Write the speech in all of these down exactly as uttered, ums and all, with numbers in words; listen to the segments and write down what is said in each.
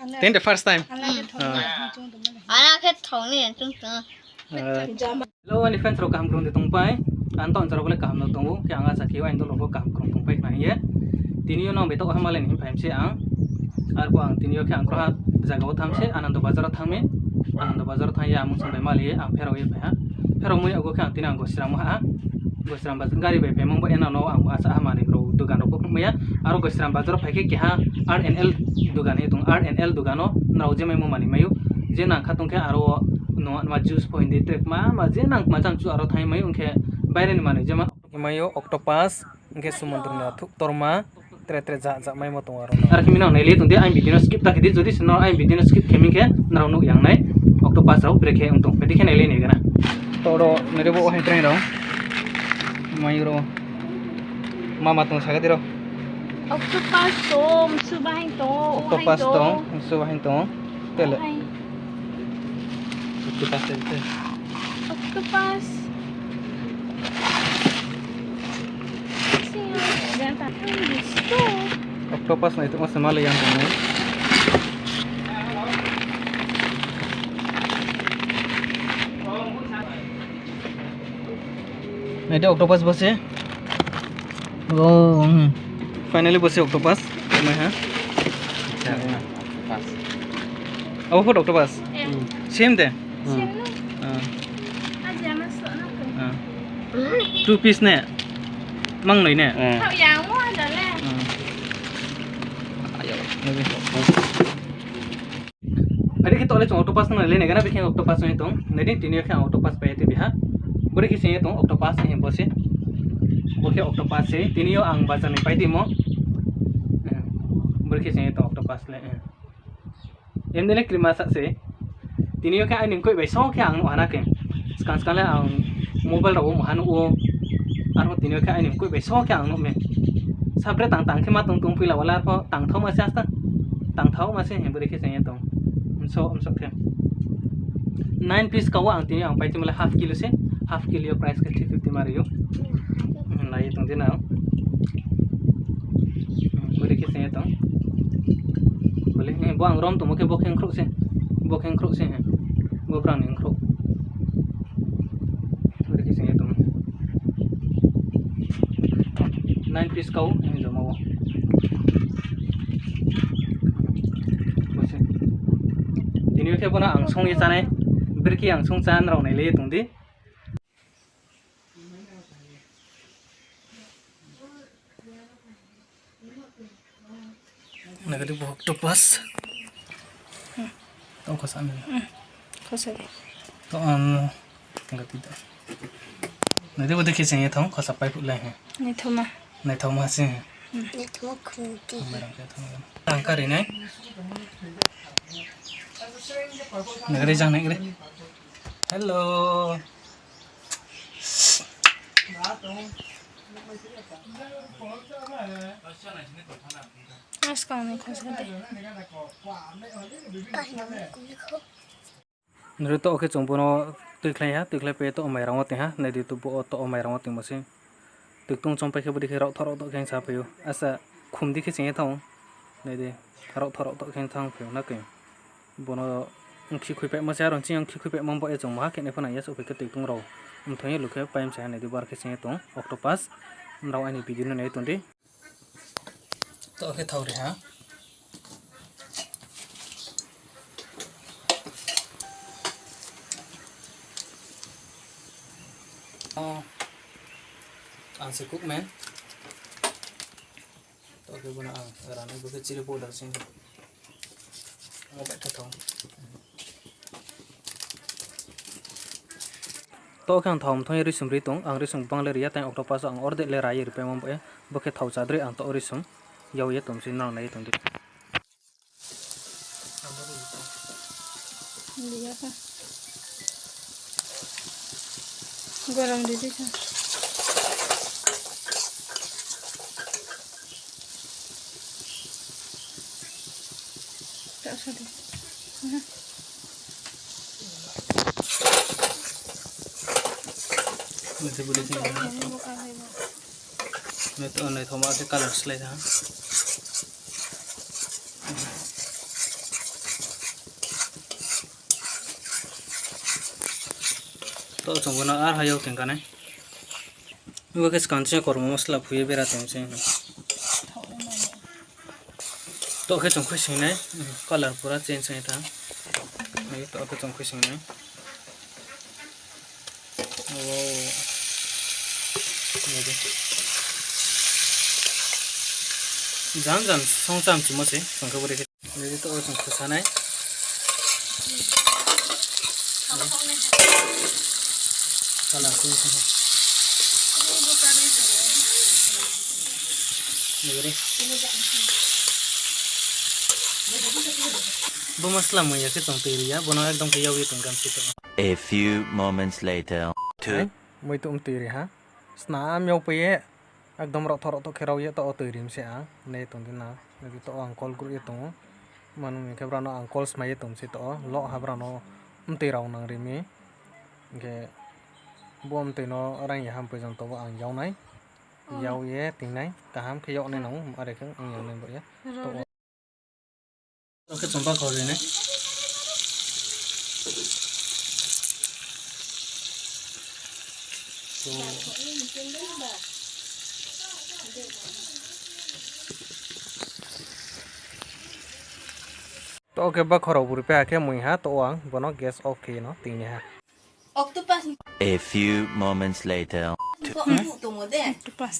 Tini the first time. Ana khe thong ni chung tong. Hello, ani friends rao kaham krung de tongpai. Ang to ansarao bole kaham no tong ou. Khe ang asa khe aini dolo pho kaham krung tongpai khna hing ye. Tini yo nang bai to ha malai ni hing phai mi se ang. Arphuh ang tini yo khe ang kroha zaga wo tham se, Anando Bazar wo thanng mi. Anando Bazar wo thanng ye amung song bai malai ye ang pherao ye phai ha. Pherao mui yago khe ang tini ang Gosiram ha. Gosiram Bazar gari bai phaimung bo eno no ang asa ha manoi rao dugan rao pho phnuh mai ya. Aro Gosiram Bazar wo phai khe keha R N L dugan hing tong, R N L dugan no nrao je maimo manoi mai ou. Je nang kha tong khe aro no ma juice pho hing di, tre ma ma je nang ma cham chu aro thanng mai ou, ong khe baire ni manoi je ma mai ou, octopus, ong khe sumundru ni athuh torma, tre tre ja ja maimo tong aro no. Aro khe mi nang nailai tong di, aini video no skip ta khe di, jodi se nrao aini video no skip khe mi khe nrao nuh yang nai, octopus rao brekhe ong tong, bedi khe nailai nai gana. To ro nai di bo hai tre rao. Mai ro. Mama tong sa khe di ro. Octopus tong, msu bahing tong, octopus tong, msu bahing tong. Tele. Octopus tele. Octopus. Octopus nai tongmo se malai yang tong nai. Nai di octopus bo se. Oh, hmm. Finally bo se octopus. Mai ha. Abo pho octopus. Same de. Two piece ne? Mang noi ne? Ayo, nai di. Adi khe to le chung octopus no le nai gana, bikhe octopus no tong. Nai di, tini yo khe ang octopus pai ye tuibi ha. Bori khe sing ye tong octopus hing bo se. Bo khe octopus se. Tini yo ang bazar ni pai tuimo. Bori khe sing ye tong octopus le. Emni le krima sa se. Tini yo khe aini mkoih bai so khe ang nuh ha na khe. Skang skang le ang mobile rao wo muha nuh ou. Arphuh tini yo khe aini mkoih bai so khe ang nuh mi. Sabre tang tang khe ma tong tong poila wala arphuh tangthaoma se asta. Tangthaoma se hing bori khe sing ye tong. Mso, mso khe. Nine piece ka wo ang tini ang pai tuimo le half kilo se. Half kilo yo price khe three fifty ma ri ou. Nai ye tong di nang. Bori khe sing ye tong. Bole, bo ang rom tongmo khe bo khe ongkhrouh se. Bo khe ongkhrouh se. Bo brang ni ongkhrouh. Bori khe sing ye tong. Nine piece kau, joma wo. Tini yo khe bo no ang song ye chánai. Brekhe ang song chá nrao nailai ye tong di. Nai di bo octopus. Tong khosa mi. Khosa di. To ang, nai di bo dei khe sing ye tong, khosa pai phuh lai he. Naithaoma. Naithaoma se. Ang kari nai. Nai di jang nai di. Hello. Askang ni khosa de. Nroi to khe chung bo no tuikhlai ha, tuikhlai pai ye to mairang wo toing ha, nai di to bo o to mairang wo toingmo se. Tuiktong chongpai khe bo dei khe raohthoh raohthoh khe sa phai ou. Asa khum di khe sing ye thanng ou. Nai di, raohthoh raohthoh khe thanng phai ou na khe. Bo no ongkhi khuipaimo se, aro chini ongkhi khuipaimo bo ye chung maha khe nai pho nang ya, souhphai khe tuiktong rao mthoi ye lu khe pai mi se ha, nai di bar khe sing ye tong octopus. Nrao aini video no nai tong di. To khe thao ri ha. Ang se cook man. To khe bo no ang ranai, bo khe chili powder se. Ang bai khe thao. To khe ang thao mthoi ye risum ri tong, ang risum bang le ri ya, tei octopus ang ordek le ra ye ripaimo bo ye, bo khe thao chadroi ang to risum yag ye tong si nang nai ye tong di. Gorom di di kha. Tak sa di. Nai to, nai thoma khe colour slái tha. To chung bo no ar ha yag tong kha nai. Bo khe skang se kormo masala phui ye bera tong se. To khe chung khuising nai, color pura change ong ye thanng. Nai to khe chung khuising nai. Wow. Nai di. Jang jang song cham chimo se, chung khe bo de khe. Nai di to chung khusa nai. Color change ong kha. Nai di. Bo masala mui ya khe tong tui ri ya, bo no ekdom khe yag ye tong gan si to. A few moments later. Hai, mui to mtui ri ha. Snam yag pai ye, ekdom rothok rothok khe rao ye to o tui ri mi se ang. Nai tong di na, nai di to o ang kol grouh ye tong ou. Mano hing khe brao no ang kol smai ye tong mi se to o. Loh ha brao no mtui rao nang ri mi. Hing khe bo mtui no rang ya ham poi jang to bo ang yag nai. Yag ye ting nai, kaham khe yag nai nang ou, are khe ang yag nai bo ye. To o. Oke, chompa kho ri nai. To, oke, bakho rao buri pai ha khe mui ha, to ang bono gas off khe no ting ni ha. Octopus. A few moments later. Octopus. Octopus.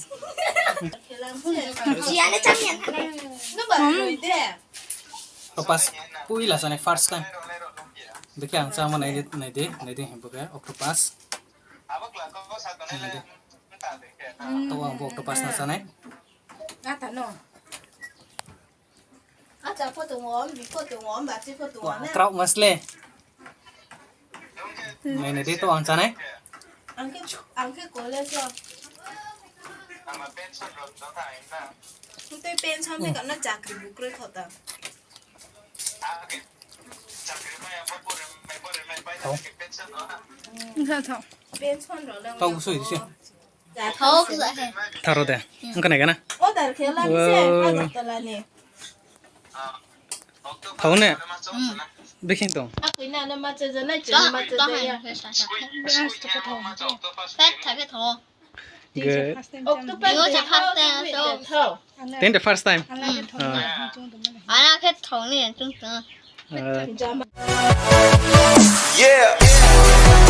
Octopus. Poila chánai first time. Dekhe ang chámo nai di, nai di, nai di, bo khe octopus. Nai di. To ang bo octopus no chánai. Ata no. Acha photo ngom, bi photo ngom, bachi photo ngom. Kraoh ma sle. Nai nai di to ang chánai. Ang khe, ang khe college o. Tei pension ni kana chakri bukroi khota. Thao. Thao. Pension ro le. Thao soi di se. Thao khe. Tharo de. Ang khe nai gana. Order khe la se, Agartala ni. Thao ne? Bikhing tong. Akoi na na ma cha ja nai, cha ma cha ja ya. Fat tha khe thao. Good. Octopus. Tini the first time. Ana khe thao ni chung chung. Yeah.